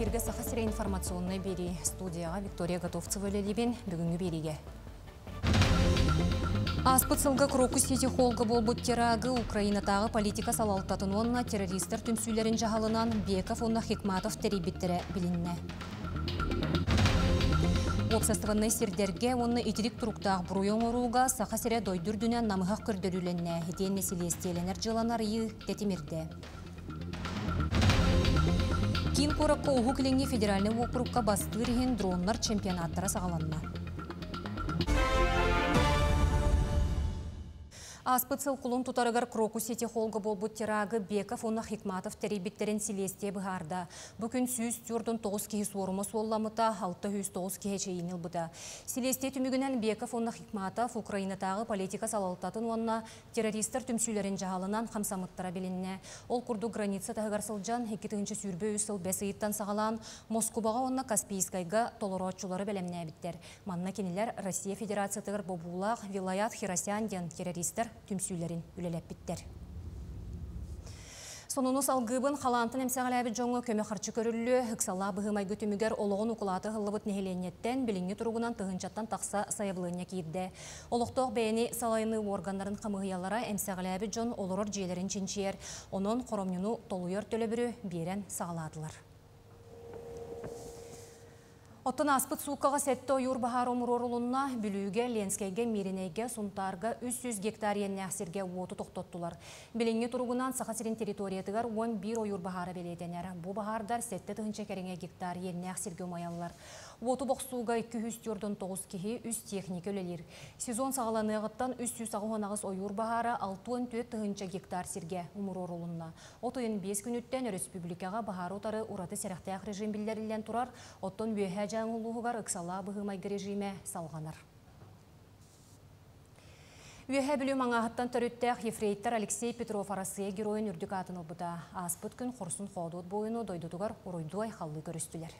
Эфиргэ Саха сирэ информационнай биэрии студияҕа Виктория Готовцева үлэлиибин. Бүгүҥҥү биэриигэ. Ааспыт сылга Крокус Сити холга буолбут терагы Украинатааҕы политика салалтатын уонна террористар түмсүүлэрин дьаһалынан Беков уонна Хикматов тэрийбиттэрэ билиннэ. Уопсастыбаннай сирдэргэ уонна итирик туруктаах буруйу оҥорууга Саха сирэ дойду үрдүнэн намыһах көрдөрүүлэннэ. Итиэннэ силиэстийэлэнэр дьыаланы арыйыы тэтимирдэ. Киин куоракка Уһук Илиҥҥи федеральнай уокурукка бастыыр иһин дроннар чемпионаттара саҕаланна. Ааспыт сыл кулун тутарыгар Крокус Сити холга буолбут терагы Беков уонна Хикматов тэрийбиттэрин силиэстийэ быһаарда. Бу күн 149 киһи суорума суолламмыта, 609 киһи эчэйиини ылбыта. Силиэстийэ түмүгүнэн Беков уонна Хикматов Украинатааҕы политика салалтатын уонна террористар түмсүүлэрин дьаһалынан хамсаммыттара билиннэ. Ол курдук граница таһыгар сылдьан 2023 сыл бэс ыйыттан саҕалаан Москубаҕа уонна Каспийскайга толорооччулары бэлэмнээбиттэр. Манна кинилэр Россия Федерациятыгар бобуулаах Вилаят Хиросян диэн террористар түмсүүлэрин үлэлэппиттэр. Сонуну салгыыбын халаантан эмсэҕэлээбит дьоҥҥо көмө харчы көрүллүө, ыксаллаах быһыы-майгы түмүгэр олоҕун укулаата ыһыллыбыт нэһилиэнньэттэн билиҥҥи туругунан тыһыынчаттан тахса сайабылыанньа киирдэ. Олохтоох бэйэни салайыныы уорганнарын хамыыһыйалара эмсэҕэлээбит дьон олорор дьиэлэрин чинчийэр, онон хоромньуну толуйар төлөбүрү биэрэн саҕалаатылар. Оттон ааспыт сууккаҕа сэттэ ойуур баһаара умуруорулунна. Бүлүүгэ, Ленскэйгэ, Мииринэйгэ, Сунтаарга 300 гектар иэннээх сиргэ уоту тохтоттулар. Билиҥҥи туругунан Саха сирин территориятыгар 11 ойуур баһаара бэлиэтэнэр. Бу баһаардар 7 тыһыынча кэриҥэ гектар иэннээх сиргэ умайаллар. Уоту бохсууга 249 киһи, үс техника үлэлиир. Сезон саҕаланыаҕыттан 388 ойуур баһаара 64 тыһыынча гектар сиргэ умуруорулунна. От ыйын 5 күнүттэн өрөспүүбүлүкэҕэ баһаары утары ураты сэрэхтээх режим биллэриллэн турар, оттон Үөһээ Дьааҥы улууһугар ыксалаах быһыы-майгы режимэ салҕанар. Үөһээ Бүлүү Маҥааһыттан төрүттээх ефрейтор Алексей Петров Арассыыйа Геройун үрдүк аатын ылбыта. Ааспыт күн хорсун хоодуот буойуну дойдутугар уруйдуу айхаллыы көрүстүлэр.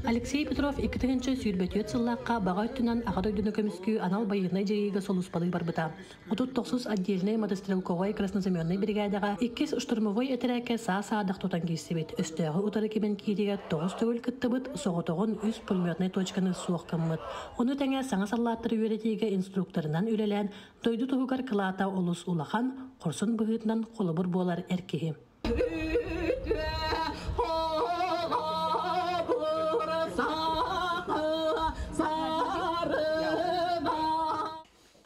Алексей Петров 2024 сыллаахха баҕа өттүнэн Аҕа дойдуну көмүскүү анал байыаннай дьайыыга сулууспалыы барбыта. 39 отдельнай мотострелковай краснознаменнай бригадаҕа иккис штурмовой этэрээккэ саа-саадах тутан киирсибит. Өстөөҕү утары кимэн киириигэ тоҕус төгүл кыттыбыт, соҕотоҕун үс пулеметнай точканы суох гыммыт. Ону тэҥэ саҥа саллааттары үөрэтиигэ инструкторынан үлэлээн, дойду туһугар кылаата олус улахан, хорсун быһыытынан холобур буолар эр киһи.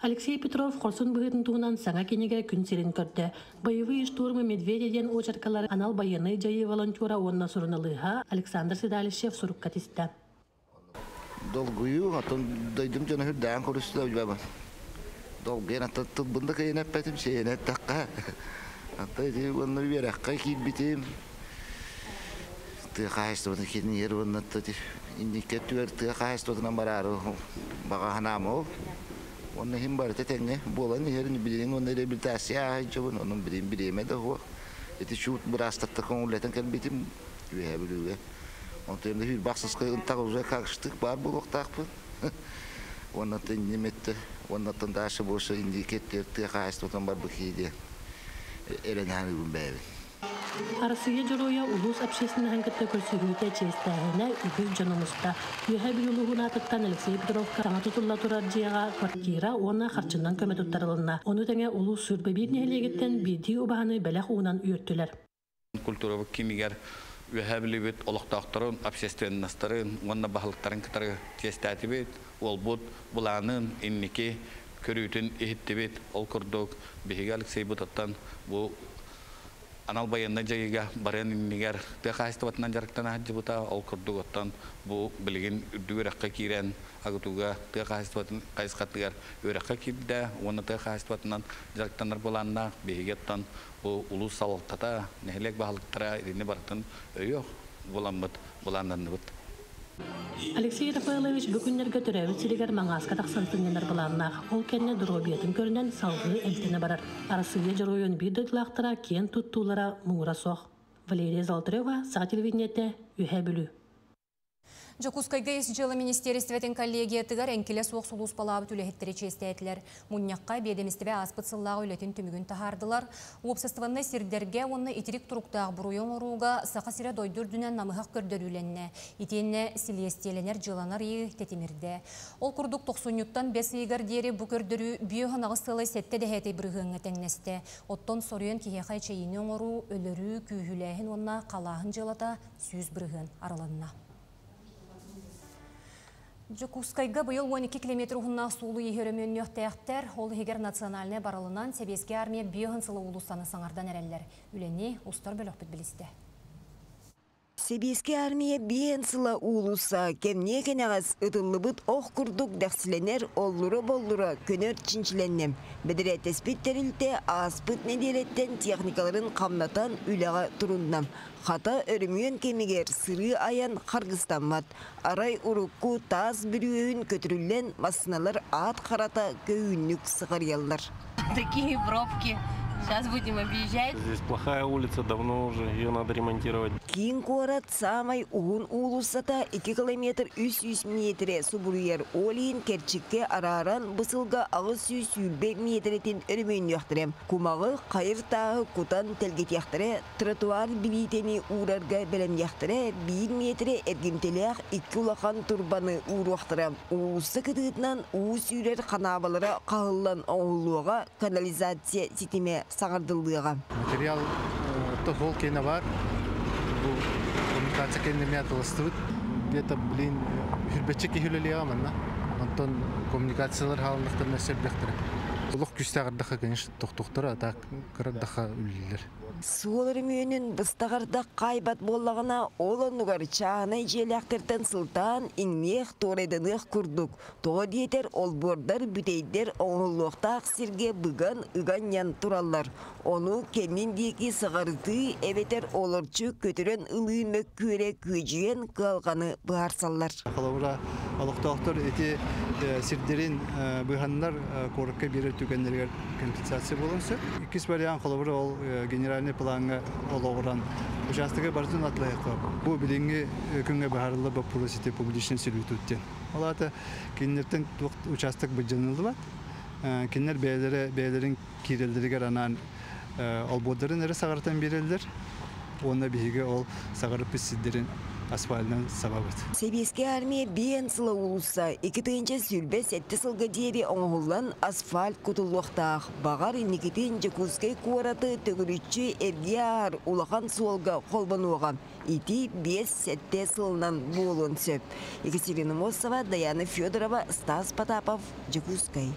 Алексей Петров хорсун быһыытын туһунан саҥа кинигэ күн сирин көрдө. «Боевые штурмы Медведя» диэн очеркалары анал байыаннай дьайыы волонтера уонна суруналыыһа Александр Седалищев сурукка тистэ. Долгуйуу, оттон дойдум дьоно үрдээн көрүстүлэр долгуйан аттан тылбын да кыайан эппэтим, сиэйэн эттэххэ. Ата ити уонна үөрэххэ киирбитим. Тыа хаһаайыстыбатын киинигэр уонна инникке өттүгэр тыа хаһаайыстыбатынан бараары баҕа санаам ол. Уонна иһин барыта тэҥҥэ буолан иһэрин билигин уонна реабилитация ааһыйдьабын, онон билигин бириэмэ да суох. Ити чуут быраастартан көҥүллэтэн кэлбитим Үөһээ Бүлүүгэ. Онтон да сүүрбэ ахсыска ынтах уже как штык баар буолуохтаахпын. Уонна неметте, уоннаттан дальше больше индикет тыа хаһаайыстыбатын барбыт киһи диэн эрэнэһэн бэйэбин. Арассыыйа Дьоруойа улуус общественноһын кытта көрсүһүүтэ чиэстээһинэ үгүс дьону муста. Үөһээ Бүлүү улууһун аатыттан Алексей Петровка саҥа тутулла турар дьиэҕэ квартира уонна харчынан көмө туттарылынна. Ону тэҥэ улуус 21 нэһилиэгиттэн биирдии убаһаны бэлэх уунан үөртүлэр. Культурабыт киинигэр Үөһээ Бүлүүбүт олохтоохторун, общественностарын уонна баһылыктарын кытары чиэстээтибит, уолбут былаанын, инники көрүүтүн иһиттибит. Ол курдук, биһиги Алексейбытыттан бу анал байыаннай дьайыыга барыан иннигэр тыа хаһаайыстыбатынан дьарыктана сылдьыбыта. Ол курдук оттон бу билигин үрдүк үөрэххэ киирэн АГТУга тыа хаһаайыстыбатын хайысхатыгар үөрэххэ киирдэ уонна тыа хаһаайыстыбатынан дьарыктанар былааннаах. Биһиги оттон бу улуус салалтата, нэһилиэк баһылыктара итини барытын өйүөх буламмыт былааннанныбыт. Алексей Рафаэлович бу күннэргэ төрөөбүт сиригэр Маҥааска тахсан сынньанар былааннаах. Ол кэннэ доруобуйатын көрүнэн салгыы эмтэнэ барар. Арассыыйа Дьоруойун биир дойдулаахтара киэн туттуулара муҥура суох. Валерия Золотарева, Саха телевидениетэ, Үөһээ Бүлүү. Дьокуускайга Ис дьыала министиэристибэтин коллегиятыгар эҥкилэ суох сулууспалаабыт үлэһиттэри чиэстээтилэр. Мунньахха биэдэмистибэ ааспыт сыллааҕы үлэтин түмүгүн таһаардылар. Уопсастыбаннай сирдэргэ уонна итирик туруктаах буруйу оҥорууга Саха сирэ дойду үрдүнэн намыһах көрдөрүүлэннэ. Итиэннэ силиэстийэлэнэр дьыаланар ыйы тэтимирдэ. Ол курдук тохсунньуттан бэс ыйыгар диэри бу көрдөрүү 5,8 дэһээтэй бырыһыаҥҥа тэҥнэстэ. Оттон соруйан киһиэхэ эчэйиини оҥоруу, өлөрүү, күүһүлээһин уонна халааһын дьыалата 100% арылынна. Дьокуускайга быйыл 12 километр уһуннаах суолу иһи өрөмүөннүөхтээхтэр. Ол иһигэр национальнай барылынан Сэбиэскэй армия биэһин сыла уулуссаны саҥардан эрэллэр. Үлэни устар бөлөхпүт билистэ. Сэбиэскэй армия биэһин сыла уулусса кэмниэ кэнэҕэс ытыллыбыт ох курдук дэхсилэнэр оллура-боллура көнөр чинчилэннэ. Бэдэрээттэспит тэрилтэ ааспыт нэдиэлэттэн техникаларын хамнатан үлэҕэ турунна. Хата өрөмүөн кэмигэр сырыы айан харгыстаммат. Арай урукку таас бүрүөһүн көтүрүллэн массыыналар аат харата көһүүннүк сыҕарыйаллар. Такие пробки. Сейчас будем объезжать. Здесь плохая улица, давно уже, ее надо ремонтировать. Киин куорат саамай уһун уулуссата 2 километр 300 метре субуруйар Олиин кэрчиккэ арааран бысылга 820 метрэтин өрөмүөннүөхтэрэ. Кумаҕы хайыр тааһы кутан тэлгэтиэхтэрэ, тротуар билиитэни уурарга бэлэмниэхтэрэ, 1 метре эргимтэлээх икки улахан турбаны ууруохтара. Уулусса кытыытынан уу сүүрэр ханаабалара хаһыллан оҥоһуллуоҕа, канализация ситимэ саҥардыллыаҕа. Материал тохол киэнэ бар. Бу коммуникация кэннэ атыластыбыт. Где-то, блин, хүрбэччэ киһи үлэлиэҕэ манна. Онтон коммуникациялар хаалыннахтарына сэрбэхтэрэ. Олох күүстээҕэрдэххэ, конечно, тохтохтор, а так кыраддаха үлэлииллэр. Суол өрөмүөнүн быстаҕардах хаайбат буоллаҕына, ол оннугар чааһынай дьиэлээхтэртэн сылтаан иҥниэх, туорайданыах курдук. Тоҕо диэтэр, олбуордар, бүтэйдэр оҥоһуллуохтаах сиргэ быган, ыганньан тураллар. Ону кэннин диэки саҕарытыы эбэтэр олорчу көтүрэн ылыы мөккүөрэ күөдьүйэн кыһалҕаны быһаарсаллар. Холобура, олохтоохтор ити сирдэрин быһаннар куоракка биэрэр түгэннэригэр компенсация буолуон сөп. Иккис вариант холобура ол генеральный плаҥҥа олоҕуран учаастагы барытын атлайыққа. Бу билиҥҥи күҥҥэ быһаарыллар боппуруос ити публичный сервитут диэн. Ол аата кинилэртэн участок былдьаныллыбат. Кинилэр бэйэлэрэ бэйэлэрин киирэллэригэр анаан олбуордарын эрэ саҕартан биэрэллэр. Уонна биһиги ол саҕарыппыт сирдэрин асфальтынан сабабыт. Сэбиэскэй армия биэн сыла уулусса 2027 сылга диэри оҥоһуллан асфальт кутуллуохтаах. Баҕар инникитин Дьокуускай куораты төгүрүччү эргийэ ааһар улахан суолга холбонуоҕа. Ити 5-7 сылынан буолуон сөп. Екатерина Мосова, Даяна Федорова, Стас Потапов, Дьокуускай.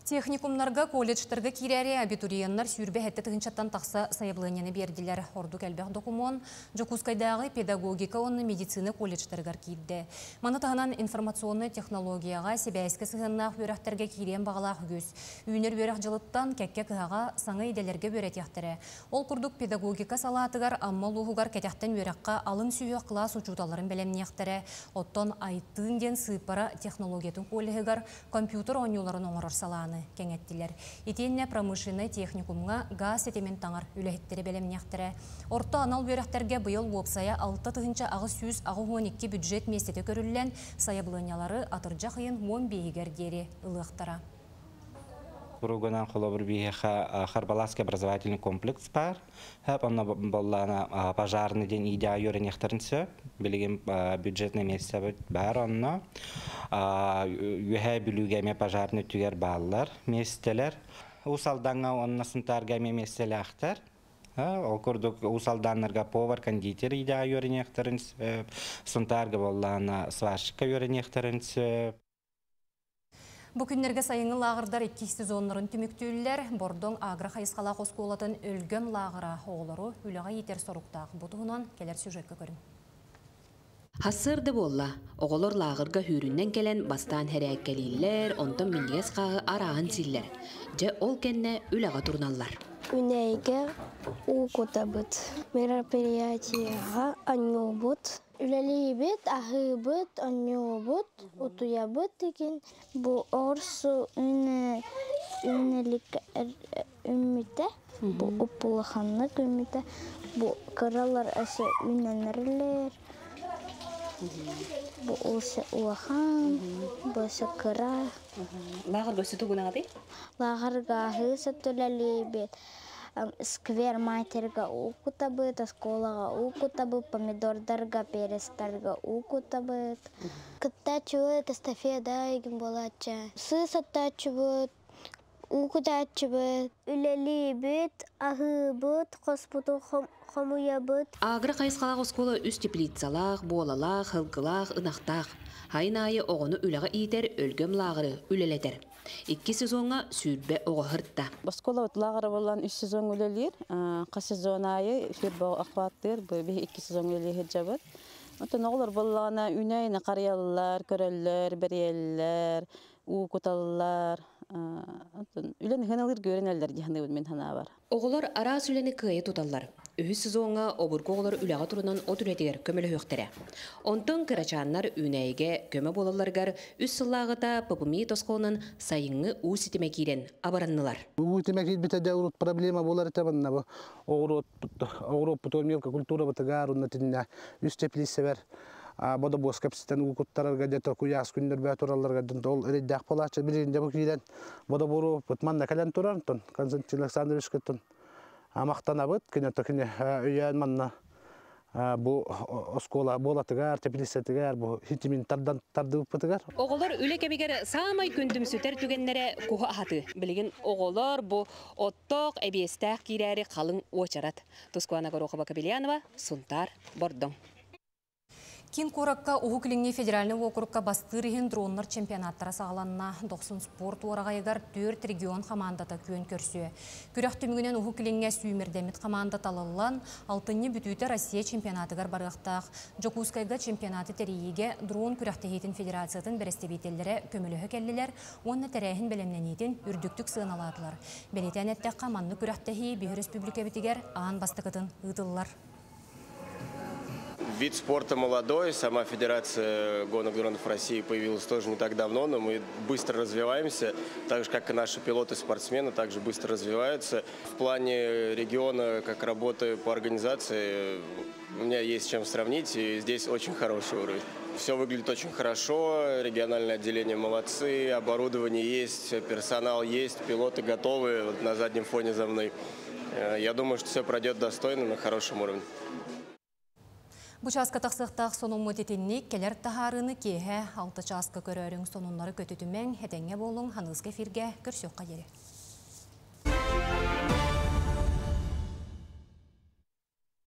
Техникумнарга, колледжтарга киирээри абитуриеннар 27 тыһыынчаттан тахса сайабылыанньаны биэрдилэр. Ордук элбэх докумуон Дьокуускайдааҕы педагогика уонна медицина колледжтарыгар киирдэ. Маны таһынан информационнай технологияҕа, сибээскэ сыһыаннаах үөрэхтэргэ киириэн баҕалаах үгүс. Үүнэр үөрэх дьылыттан кэккэ кыһаҕа саҥа идэлэргэ үөрэтиэхтэрэ. Ол курдук педагогика салаатыгар Амма улууһугар кэтэхтэн үөрэххэ алын сүһүөх кылаас учууталларын бэлэмниэхтэрэ. Оттон Айтыын диэн сыыппара технологиятын колледжыгар компьютер оонньууларын оҥорор салааны кэҥэттилэр. Итиэннэ промышленнай техникумҥа гаас ситимин таҥар үлэһиттэри бэлэмниэхтэрэ. Орто анал үөрэхтэргэ быйыл уопсайа 6882 бюджет миэстэтэ көрүллэн, сайабылыанньалары атырдьах ыйын 15-игэр диэри ылыахтара. Туругунан холобур биһиэхэ Харбалааска образовательный комплекс баар. Хөп онно боллаана пожарный день идэҕэ үөрэниэхтэрин сөп. Билигин бюджетный миэстэ баар онно. Үөһээ Бүлүүгэ эмиэ пожарный өттүгэр бааллар миэстэлэр. Уус Алдаҥҥа уонна Сунтаарга эмиэ миэстэлээхтэр. Ол курдук Уус Алданнарга повар, кондитер идэҕэ үөрэниэхтэрин сөп. Сунтаарга боллаана сварщикка үөрэниэхтэрин сөп. Бу күннэргэ сайыҥҥы лааҕырдар иккис сезоннарын түмүктүүллэр. Бордоҥ агро хайысхалаах оскуолатын өлгөм лааҕыра оҕолору үлэҕэ иитэр соруктаах. Бу туһунан кэлэр сюжекка көрүҥ. Хассыарда буолла. Оҕолор лааҕырга хүүрүнэн кэлэн бастаан хэрээккэлииллэр, онтон минньигэс хааһы арааһын сииллэр. Дьэ ол кэннэ үлэҕэ туруналлар. Үүнээйигэ уу кутабыт. Мероприятиеҕа оонньуубут. Үлэлиибит, аһыыбыт, оонньуубут, утуйабыт игин. Бу оҕурсу үүнэлик үүммүтэ. Бу уп-улаханнык үүммүтэ. Бу кыралар өссө үүнэннэрилэр. Бу улса улахан, бу кыра. Лааҕырга өссө тугунаҕытый? Лааҕырга аһыы сөтөлөлүүбүт. Сквер матерга уу кутабыт, оскуолаҕа уу кутабыт, помидордарга, перецтарга уу кутабыт. Кыттааччыбыт эстафета игин буолааччы. Сыыс оттооччубут, уу кутааччыбыт, үлэлиибит, аһыыбыт, хоспутун хомуйабыт. Агро хайысхалаах оскуола үс теплицалаах, буолалаах, сылгылаах, ынахтаах. Сайын аайы оҕону үлэҕэ иитэр өлгөм лааҕыры үлэлэтэр. Икки сезоҥҥа 20 оҕо сырытта. Оскуола лааҕыра буолан үс сезон үлэлиир. Хас сезон аайы 20 оҕо охваттыыр. Бу биһи икки сезон үлэлии сылдьабыт. Оттон оҕолор буоллаҕына үүнээйини харыйаллар, көрөллөр, бэрийэллэр, уу куталлар. Оттон үлэни хыналыыр көрөнөллөр дии саныыбын мин санаабар. Оҕолор араас үлэни кыайа туталлар. Үһүс сезоҥҥа обургу оҕолор үлэҕэ турунан от үлэтигэр көмөлөһүөхтэрэ. Онтон кырачааннар үүнээйигэ көмө буолалларыгар үс сыллааҕыта ППМИ тосхолунан сайыҥҥы уу ситимэ киирэн абыраннылар. Уу ситимэ киирбитэ дьэ урут проблема буолар этэ манна бу оҕуруоппутугар мелко культурабытыгар уонна итиннэ үс теплицэбэр бодобуос кэпсэтэн уу куттарарга дьэ куйаас күннэр туралларга ол эрэйдээх буолааччы билигин дьэ бу киирэн бодобуоруппут манна кэлэн турар онтон Константин Александрович кыттын махтанабыт кини кини өйөөн манна бу оскуола буолатыгар теплицэтигэр бу хитимин тардан тардыбыппытыгар. Оҕолор үлэ кэмигэр саамай күндүмсүтэр түгэннэрэ куһу аһатыы. Билигин оҕолор бу оттоох эбиэстээх киирээри халыҥ уочарат. Тускуана Горохова Кобельянова, Сунтаар, Бордоҥ. Киин куоракка Уһук Илиҥҥи федеральнай уокурукка бастыыр иһин дроннар чемпионаттара саҕаланна. Дохсун спорт уораҕайыгар түөрт регион хамаандата күөн көрсүө. Күрэх түмүгүнэн Уһук Илиҥҥэ сүүмэрдэммит хамаанда талыллан, алтынньы бүтүүтэ Россия чемпионатыгар барыахтаах. Дьокуускайга чемпионаты тэрийиигэ дрон күрэхтэһиитин федерациятын бэрэстэбиитэллэрэ көмөлөһө кэллилэр уонна тэрээһин бэлэмнэниитин үрдүктүк сыаналаатылар. Бэлиэтээн эттэххэ, маннык күрэхтэһии биһиги өрөспүүбүлүкэбитигэр аан бастакытын ыытыллар. Вид спорта молодой, сама Федерация гонок дронов России появилась тоже не так давно, но мы быстро развиваемся, так же, как и наши пилоты-спортсмены также быстро развиваются. В плане региона, как работы по организации, у меня есть чем сравнить, и здесь очень хороший уровень. Все выглядит очень хорошо, региональное отделение молодцы, оборудование есть, персонал есть, пилоты готовы, вот на заднем фоне за мной. Я думаю, что все пройдет достойно, на хорошем уровне. Бу чааска тахсыахтаах сонуммут итинник кэлэр таһаарыыны киэһэ 6 чааска көрөөрүҥ сонуннары көтүтүмэҥ, этэҥҥэ буолуҥ, аныгыскы эфиргэ көрсүөххэ диэри.